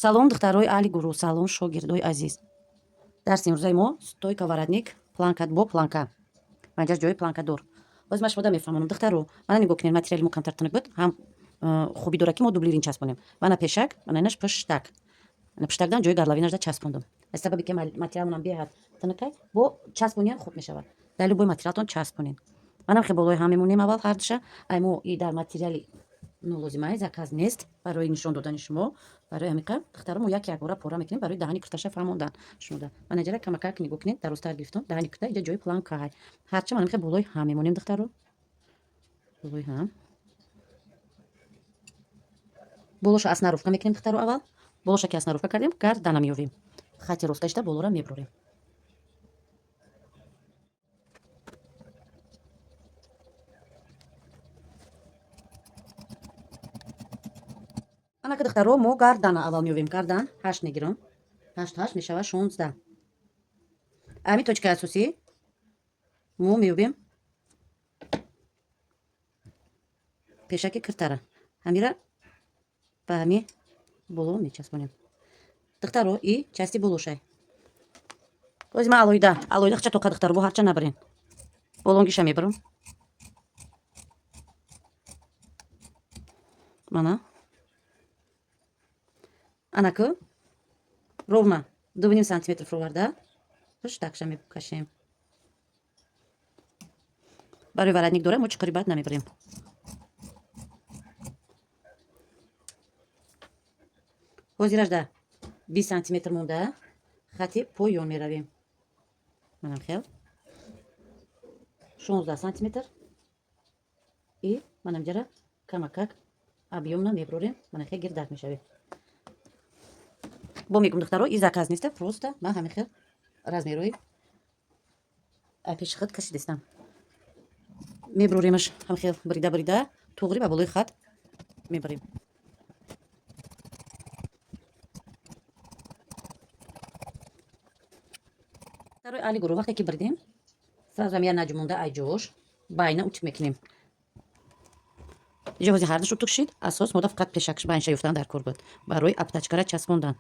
Салом, духтарои аҳли гурӯҳ, салом, шогирдои азиз. Дарси имрӯзаи мо стойка воротник, планка бо планка. Манҷаш ҷои планка дор. Боз ман шумода мефаҳмонам. Духтаро, мана нигоҳ кунед, материали мо камтар тунук буд, ҳам хубӣ дорад, ки мо дублирин часпонем. Мана пешак, мана инаш пуштак. Мана пуштакдан ҷои горловинашда часпондум. Аз сабаби ки материалмонам беҳад тунукай, бо часпониам хуб мешавад. Дар любой материалтон часпонед. Манам хе болои ҳам мемонем аввал ҳардуша. Ай мо и дар материали нолозимаи заказ нест барои нишон додани шумо. Барои ҳамиқа, духтаро, мо як якбора пора мекунем барои даҳани курташа фаҳмондан шумода. Мана ҷара камакак нигоҳ кунед, дарозтар гирифтам даҳани курта, иҷа ҷои планкаҳай. Ҳарча мана мехе болои ҳам мемонем, духтаро. Болои ҳам. Болоша основка мекунем, духтаро, аввал. Болоша ки основка кардем, гардана меёвем. Хати рост кашида болора мебурем. Анака, духтаро, мо гардана аввал меёвем. Гардан ҳашт мегирам. Ҳашт ҳашт мешавад 16. Ҳамин точкаи асосӣ мо меёбем пешаки киртара. Ҳамира ба ҳами боло мечаспонем. Духтаро, и части болошай. Бози ман алоҳида, алоҳида хча тоқа, духтаро, бо ҳарча набарен. Болонгиша мебарам. Мана. Анаку ровно 2,5 сантиметр фуроварда пуштакша мекашем. Барои воротник дора мо чуқури бад намебарем. Ҳозиражда 20 сантиметр монда хати поён меравем. Манам хел 16 сантиметр и манам ҷара камакак объёмно мебурорем. Мана хел гирдак мешавем. Бо мегум, духтаро, и заказ неста, просто ман ҳамин хел размерои пеши худ кашидистам. Мебуроремаш ҳам хел бурида бурида, туғри ба болои хат мебарем. Духтарои аҳли гурӯҳ, вақте ки буридем, сразу ҳам я наҷумонда ай ҷош байна утюг мекунем. Иҷо ҳози ҳардуш утюг шид, асос мода фақат пешакш байнша ёфтан дар кор буд. Барои обтачкара часпондан.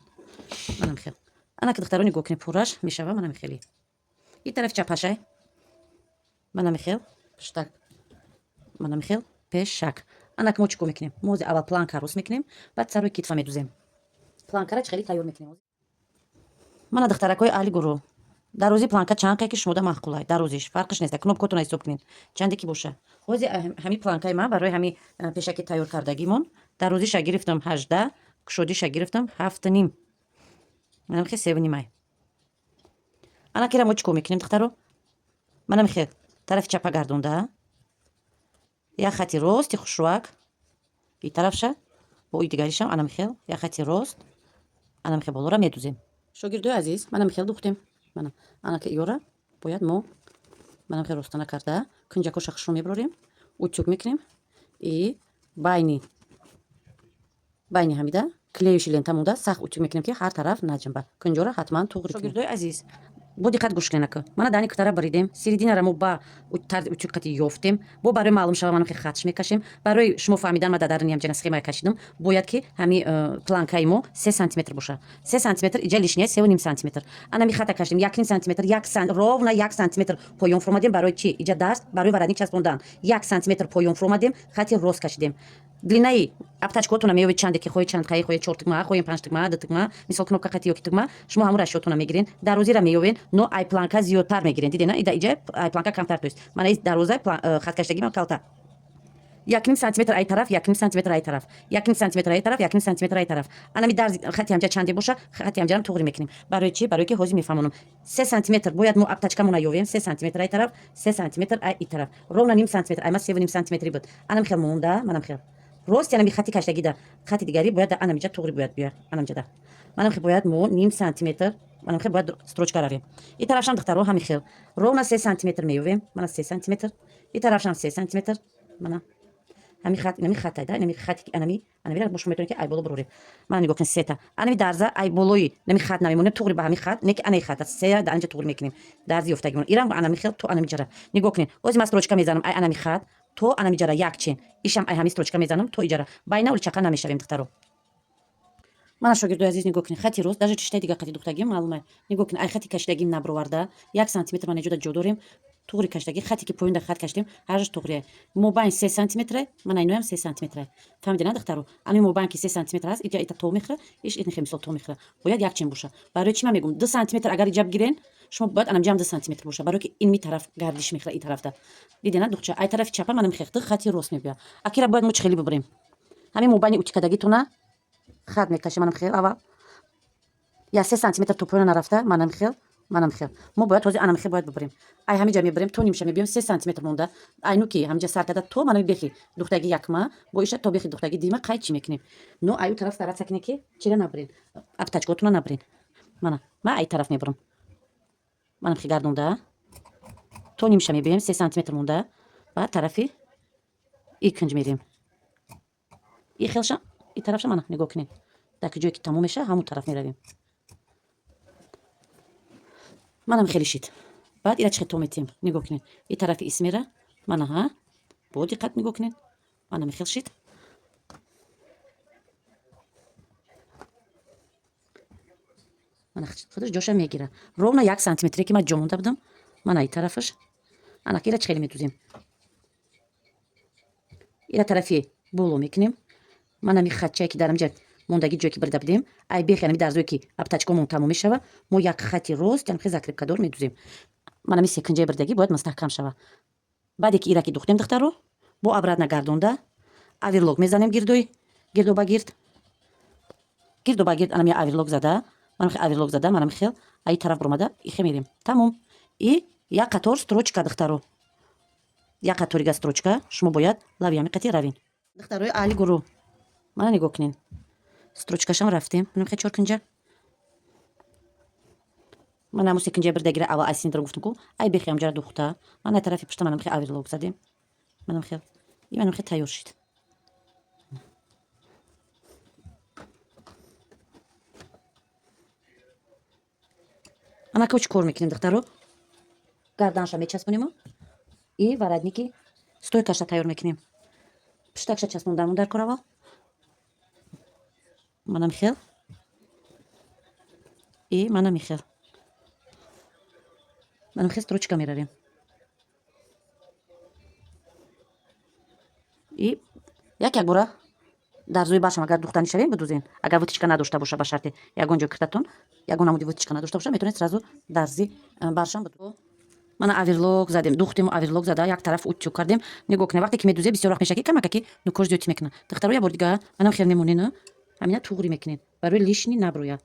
Манам хел. Анака, духтаро, нигоҳ кунед, пурраш мешава манам хели. И тарафи чапашай. Манам хел пуштак. Манам хел пешак. Анак мо чӣ кор мекунем? Мо ҳози аввал планка рост мекунем, баъд сарои китфа медузем. Планкара чӣ хеле тайёр мекунем. Мана, духтаракҳои аҳли гурӯҳ, дарози планка чанд қае ки шумода маъқулай, дарозиш фарқиш нест, кнопкотона ҳисоб кунед, чанде ки боша. Ҳози ҳами планкаи ман барои ҳами пешаки тайёр кардагимон дарозиша гирифтам 18, кушодиша гирифтам 7,5. Манам хе севу нимай. Анакира мо чӣ кор мекунем, духтаро? Манам хел тарафи чапа гардонда як хати рости хушрӯак и тарафша бо и дигаришам анам хел як хати рост анам хел болора медузем. Шогирдои азиз, манам хел духтем. Мана анака иёра бояд мо манам хел ростана карда кунҷакоша хушрӯ мебарорем, утюг мекунем и байни ҳамида клеющий лента монда сахт утюг мекунем, ки ҳар тараф наҷамба. Кунҷора ҳатман туғри. Шогирдои азиз, бо диққат гӯш кунед. Ака, мана дани кутара баридем, серединара мо ба тарзи утюг қати ёфтем. Бо барои маълум шава манам хе хатш мекашем. Барои шумо фаҳмидан ма дар ниям ҷана схемая кашидам. Бояд ки ҳами планкаи мо 3 сантиметр боша. 3 сантиметр иҷа лишняя 3,5 сантиметр. Анами хата кашидем 1,5 сантиметр, ровно 1 сантиметр поён фуромадем. Барои чӣ? Иҷа даст барои воротник часпондан 1 сантиметр поён фуромадем, хати рост кашидем. Длинаи обтачкотона меёбед чанде ки хоҳед, чанд қаи хоҳед, чор тугма хоҳем, панҷ тугма, ду тугма, мисол, кнопка қати ёки тугма, шумо ҳамун расчётона мегирен. Дарозира меёбен, но ай планка зиёдтар мегирен. Дидена, ида иҷа ай планка камтар, то есть мана и дароза хаткашидагӣ ман калта 1,5 сантиметр ай тараф, 1,5 сантиметр ай тараф, 1,5 сантиметр ай тараф, 1,5 сантиметр ай тараф. Анами дар хати ҳамҷа чанде боша, хати ҳамҷарам туғри мекунем. Барои чӣ? Барои ки ҳозир мефаҳмонам. 3 сантиметр бояд мо обтачкамона ёвем, 3 сантиметр ай тараф, 3 сантиметр ай и тараф, ровно ним сантиметр, ай ма 3,5 сантиметри буд. Анам хел монда, манам хел рост анами хати каштагида хати дигари бояд анамиҷа туғри бояд биёяд. Анамҷада манам хел бояд мо ним сантиметр, манам хел бояд строчка равем. И тарафшам, духтаро, ҳами хел ровно 3 сантиметр меёвем. Мана 3 сантиметр, и тарафшам 3 сантиметр. Мана ҳами хат, инами хатайда, инами хати, анами анамира бо шумо метавонед ки ай боло бурорем. Мана нигоҳ кунед, сета анами дарза ай болои нами хат намемонем, туғри ба ҳами хат, не ки анаи хат се да анҷа туғри мекунем. Дарзи ёфтагимон ирам анами хел то анами ҷара. Нигоҳ кунед, ҳозир ман строчка мезанам ай анами хат то анами ҷара як чен, ишам ай ҳами строчка мезанам то иҷара, байна улчақа намешавем, духтаро. Мана, шогирдои азиз, нигоҳ кунед, хати рост, даже чиштаи дига қати духтагим маълума. Нигоҳ кунед, ай хати кашидагим наброварда 1 сантиметр ман иҷода ҷо дорем. Туғри кашидагӣ, хате ки поёнда хат кашидем, ҳараш туғрия. Мобайн 3 сантиметре, мана иноям 3 сантиметре. Фаҳмиде, на, духтаро? Ами мобайн ки 3 сантиметр аст, иҷа ита то мехӯра, иш итнихе мисол то мехӯра, бояд як чин боша. Барои чӣ ман мегӯм 2 сантиметр? Агар иҷа бигирен, шумо бояд анамҷам 2 сантиметр боша, барое ки ин ми тараф гардиш мехӯра, и тарафта. Диде, на, духча? Ай тарафи чапа мана мехехти хати рост мебиёд. Акира бояд мо чӣ хеле бибирем? Ҳамин мобайни утикадагитона хат мекашем, манам хел. Аввал я 3 сантиметр то поёна нарафта, манам хел, манам хел. Мо бояд ҳозир анам хел бояд бибирем. Ай ҳамиҷа мебирем, то нимша мебиём, 3 сантиметр монда. Айну ки ҳамиҷа сар карда то манами бехи духтаги якма, бо иша то бехи духтаги дима қайчи мекунем. Но аю тараф стараться кунед, ки чира набирен, обтачкотуна набирен. Мана, ма ай тараф мебирам, манам хел гардонда то нимша мебиём, 3 сантиметр монда, баъд тарафи и кунҷ мерем. И хелша, и тарафша, мана, нигоҳ кунед, дар ки ҷое ки тамом мешавад, ҳамон тараф меравем. Манам хеле шид. Баъд ира чӣ то метиҳем? Нигоҳ кунед, и тарафи исмера, мана, ҳа, бо диққат нигоҳ кунед, манам хел шид. Мана, худаш ҷоша мегира, ровно 1 сантиметре ки ман ҷо монда будам. Мана, и тарафаш. Анака ира чӣ хеле медузем? Ира тарафи боло мекунем. Манами хатчае ки дар амҷа мондагӣ, ҷое ки бирида будем, ай бехи ами дарзое ки обтачкомон тамом мешава, мо як хати рост, янхе закрепкадор медузем. Манами секинҷаи бирдагӣ бояд мустаҳкам шава. Баъде ки ира ки духтем, духтаро, бо обратно гардонда оверлок мезанем, гирдои гирдо ба гирд, гирдо ба гирд. Анами оверлок зада, манам оверлок зада, манам хел аи тараф биромада ихе мерем. Тамом. И як қатор строчка, духтаро, як қаторига строчка шумо бояд лави ҳами қати равин. Духтарои аҳли гурӯҳ, мана, нигоҳ кунед, строчкашам рафтем, манам чор кунҷа. Ман ҳамун секинҷа бирдагира аввал айсиндро гуфтам ку, ай бехи ҳамҷара духта. Ман ай тарафи пушта манам хе оверлок задем, манам хел и манам хе тайёр шид. Анака чӣ кор мекунем, духтаро? Гарданша мечаспонему и воротники стойкаша тайёр мекунем. Пуштакша часпондамон дар кор аввал, манам хел и манам хел, манам хел строчка меравем. И як як бора дар зӯи башам агар духтанӣ шавем, бидузен. Агар вытачка надошта боша, ба шарте ягон ҷо киртатон ягон намуди вытачка надошта боша, метавонед сразу дарзи баршам. Мана, оверлок задем, духтему, оверлок зада, як тараф утюг кардем. Нигоҳ кунед, вақте ки медузе, бисёр вақт меша ки камакаки нукош зиёдтӣ мекунад. Духтаро, як бор дига манам хел мемонен, ҳамина туғри мекунед, барои лишний наброяд.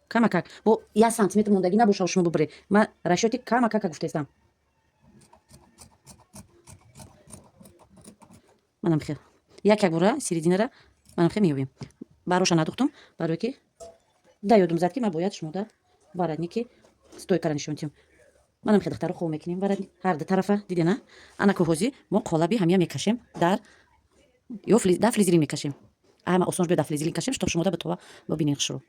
Камакак бо 1 сантиметр мондагӣ набоша, шумо бубуред. Ман расчёти камакака гуфтаистам. Манам хел як як бора серединара манам хел меёбем. Бароша надухтум, барое ки да ёдум зад, ки ман бояд шумода воротники стойкара нишон диҳам. Манам хел, духтаро, хоб мекунем воротник ҳар ду тарафа. Дидена, анаку ҳозир мо қолаби ҳамия мекашем дар ё да флизелин мекашем. Ама осон биё, да флизелин кашем, чтоб шумода битова бибинен хушрӯ.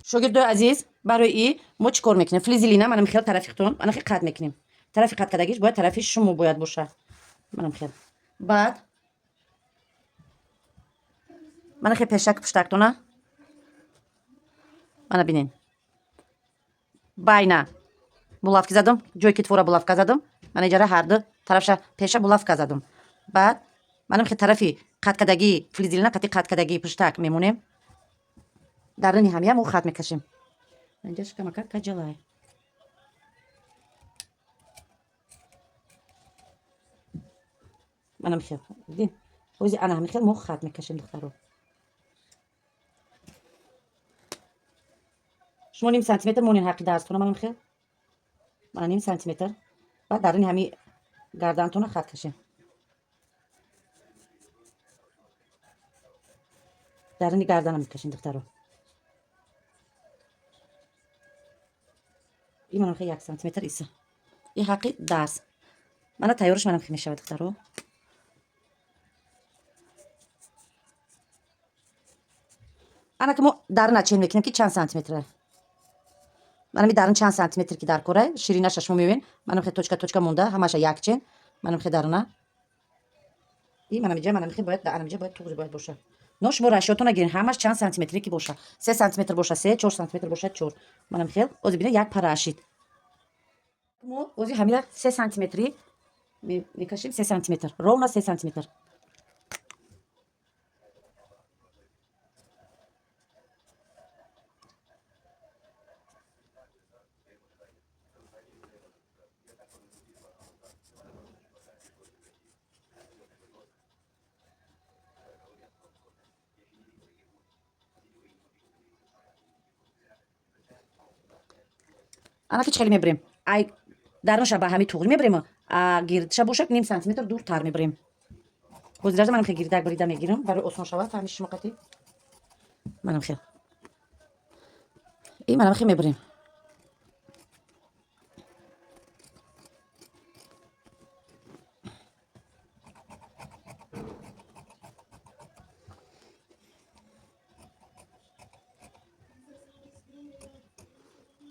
Шогирдои азиз, барои и мо чӣ кор мекунем? Флизелина манам хел тарафи хутон манам хел қат мекунем. Тарафи қат кардагиш бояд тарафи шумо бояд боша, манам хел. Баъд мана хел пешак пуштактона, мана, бинен, байна булавки задам, ҷое ки твора булавка задам, мана иҷара ҳарду тарафша пеша булавка задам. Баъд манам хел тарафи қаткардагии флизелина қати қаткардагии пуштак мемонем, дар рини ҳамия мо хат мекашем. Инҷа шикамака каҷалай. Манам хел дидин, ҳози ана ҳами хел мо хат мекашем. Духтаро, шумо ним сантиметр монен ҳаққи дастона, манам хел, мана, ним сантиметр. Баъд дар рини ҳами гардантона хат кашем, дар рини гардана мекашем, духтаро. И манам хел 1 сантиметр иса и ҳаққи даст. Мана, тайёраш манам хел мешавад, духтаро. Ана ки мо дарина чен мекунем, ки чанд сантиметра. Манами дарин чанд сантиметр ки дар кора, ширинаша шумо мебинед. Манам хел точка точка монда, ҳамаша як чен. Манам хел дарина и манамиҷа, манамихе бояд, анамиҷа бояд туғри бояд боша. Но шумо расчётона гирин, ҳамаш чанд сантиметре ки боша, 3 сантиметр боша се, 4 сантиметр боша чор. Манам хел ози бина, як пара ашид. Мо ози ҳамира 3 сантиметри мекашем, 3 сантиметр, ровно 3 сантиметр. Анаки чӣ хеле мебирем? Ай дарунша ба ҳами туғри мебирем, а гирдша бошад, ним сантиметр дуртар мебирем. Ҳозиража манам хел гирдак бурида мегирам, барои осон шавад фаҳмиши шумо. Қатӣ манам хел и манам хел мебирем.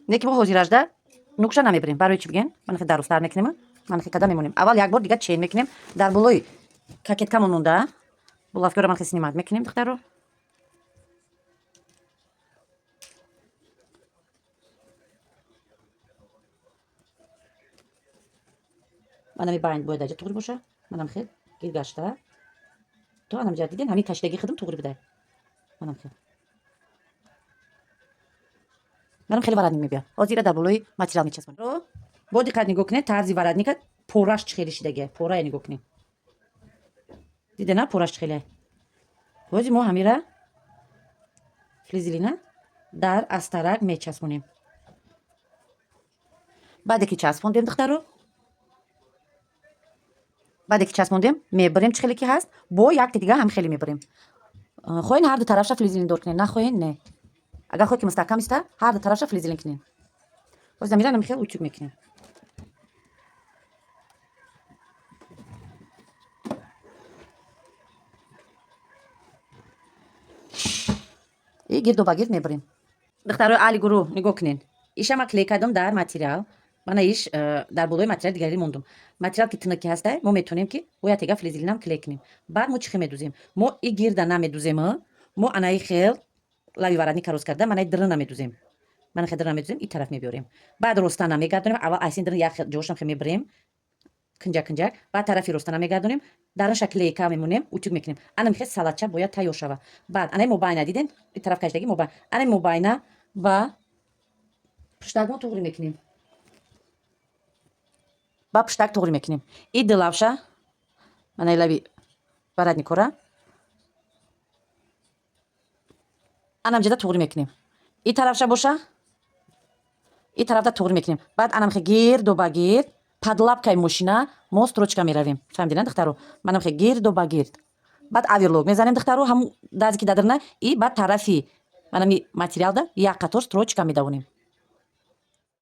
Не ки мо ҳозиражда нукша намебирем. Барои чӣ бигем? Мана хел дарозтар мекунем, мана хел када мемонем. Аввал як бор дига чен мекунем дар болои кокеткамон монда. Булавкаро ман хел снимать мекунем, духтаро. Манами байн бояд аҷа туғри боша. Манам хел гир гашта то анамҷа, диден, ҳамин кашидагии худам туғри будай. Манам хел, манам хеле воротник мебиёд. Ҳозир дар болои материал мечаспонем. Бо диққат нигоҳ кунед тарзи воротника, пораш чӣ хеле шидагия. Порая нигоҳ кунед, дидена, пораш чӣ хеле. Ҳозир мо ҳамира флизелина дар астарак мечаспонем. Баъде ки часпондем, духтаро, баъде ки часпондем, мебарем, чӣ хеле ки ҳаст, бо якти дига ҳам хеле мебарем. Хоҳен, ҳар ду тарафша флизелин дор кунед, нахоҳен, не. Агар хоҳед, ки мустаҳкам иста, ҳар ду тарафша флизелин кунед. Ҳозир амира намихел утюг мекунем. И гирду ба гирд мебарем. Духтарои аҳли гурӯҳ, нигоҳ кунед, ишама клей кардам дар материал. Мана иш дар болои материал дигари мондум. Материал ки тинаки ҳастай, мо метавонем, ки бояд тега флизелинам клей кунем. Баъд мо чӣ хел медузем? Мо и гирда намедузем, мо анаи хел лави воротника рост карда, манаи дрына медузем. Мана хел дрына медузем, и тараф мебиёрем. Баъд роста намегардонем. Аввал айсин дрына як ҷошам хел мебирем, кунҷак кунҷак, баъд тарафи роста намегардонем, дарунша клейка мемонем, утюг мекунем. Ана михел салатча бояд тайёр шава. Баъд анаи мобайна, диден, и тараф кашидаги мобайн, анаи мобайна ба пуштак мо туғри мекунем, ба пуштак туғри мекунем. И дилавша, манаи лави воротникора анамҷада туғри мекунем. И тарафша боша, и тарафда туғри мекунем. Баъд анамхе гирду ба гирд под лапкаи мошина мо строчка меравем. Фаҳмидина, духтаро? Манамхе гирду ба гирд, баъд оверлок мезанем, духтаро, ҳамун дазе ки дадрна. И баъд тарафи манами материалда як қатор строчка медавонем.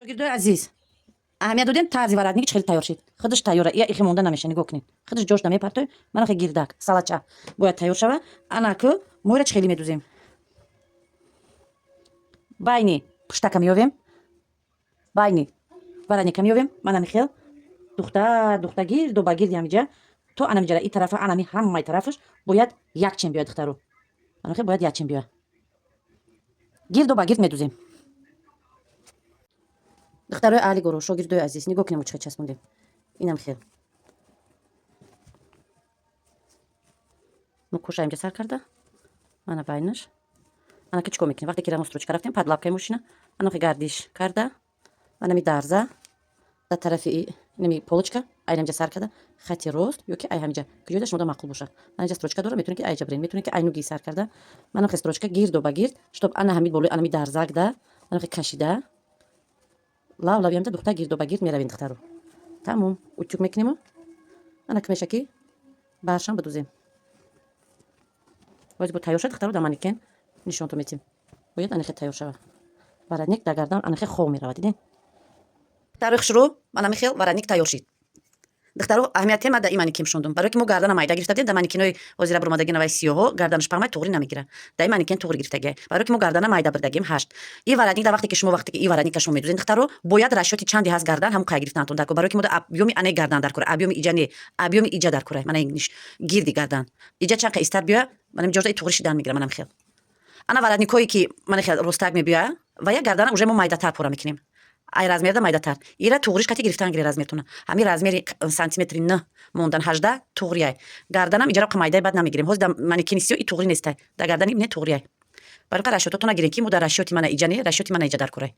Шогирдои азиз, аҳамият додем, тарзи воротник чӣ хеле тайёр шид. Худаш тайёра, я ихе монда намеша. Нигоҳ кунед, худаш ҷош намепартои. Манахе гирдак салача бояд тайёр шава. Анаку моира чӣ хеле медузем? Байни пуштака меёвем, байни воротника меёвем. Манами хел духта духта гирду ба гирди ҳамиҷа то анамиҷара, и тарафа, анами ҳамаи тарафаш бояд як чен биёяд, духтаро. Анахе бояд як чен биёяд. Гирду ба гирд медузем. Духтарои аҳли гурӯҳ, шогирдои азиз, нигоҳ кунем, чӣ часпондем. Инам хел мукуша инҷа сар карда, мана байнаш. Ана ки чӣ кор мекунем? Вақте ки рамо строчка рафтем под лапкаи мошина, анахе гардиш карда, анами дарза дар тарафи инами полочка, айнамҷа сар карда, хати рост ё ки ай ҳамиҷа, куҷода шумода маъқул бошад. Ман инҷа строчка дорам, метавонед, ки айҷа бирен, метавонед, ки айнуги сар карда, манам хе строчка гирду ба гирд, чтоб ана ҳамин болои анами дарзакда анахе кашида, лав лавиамда духта гирду ба гирд меравем, духтаро. Тамом, утюг мекунему. Ана ки меша, ки баршам бидузем. Боз бо тайёр шад, духтаро, дар манекен нишонто метим. Бояд анахе тайёр шавад воротник, дар гардан анахе хов меравад, диден? Духтарои хушрӯ, манами хел воротник тайёр шид. Духтаро, аҳамияте ма да и манекен пишондум, барое ки мо гардана майда гирифта будем. Дар манекенои ҳозира баромадаги наваи сиёҳо гарданаш пахмай, туғри намегира. Дар и манекен туғри гирифтагия, барое ки мо гардана майда бирдагим, ҳашт. И воротник дар вақте ки шумо, вақте ки и воротника шумо медузед, духтаро, бояд расчёти чанде ҳаст гардан, ҳамун қая гирифтанатон дар кор, барое ки мо объёми анаи гардан дар кора, объёми иҷа не, объёми иҷа дар кора. Мана гирди гардан иҷа чанд қа истар биёя. Манам ҷода туғри шидан мегирам. Манам хел ана воротникое, ки мана хел ростак мебиёя, ва як гардана уже мо майдатар пора мекунем, ай размерда майдатар. Ира туғриш қати гирифтан гире размертона. Ҳамин размери сантиметри н мондан 18 туғрияй. Гарданам иҷара майдаи бад намегирем. Ҳозир да манекени сиё и туғри нестай, да гардани не туғрияй. Барои расчётотона гирем, ки мо дар расчёти мана иҷа не, расчёти мана иҷа дар курай.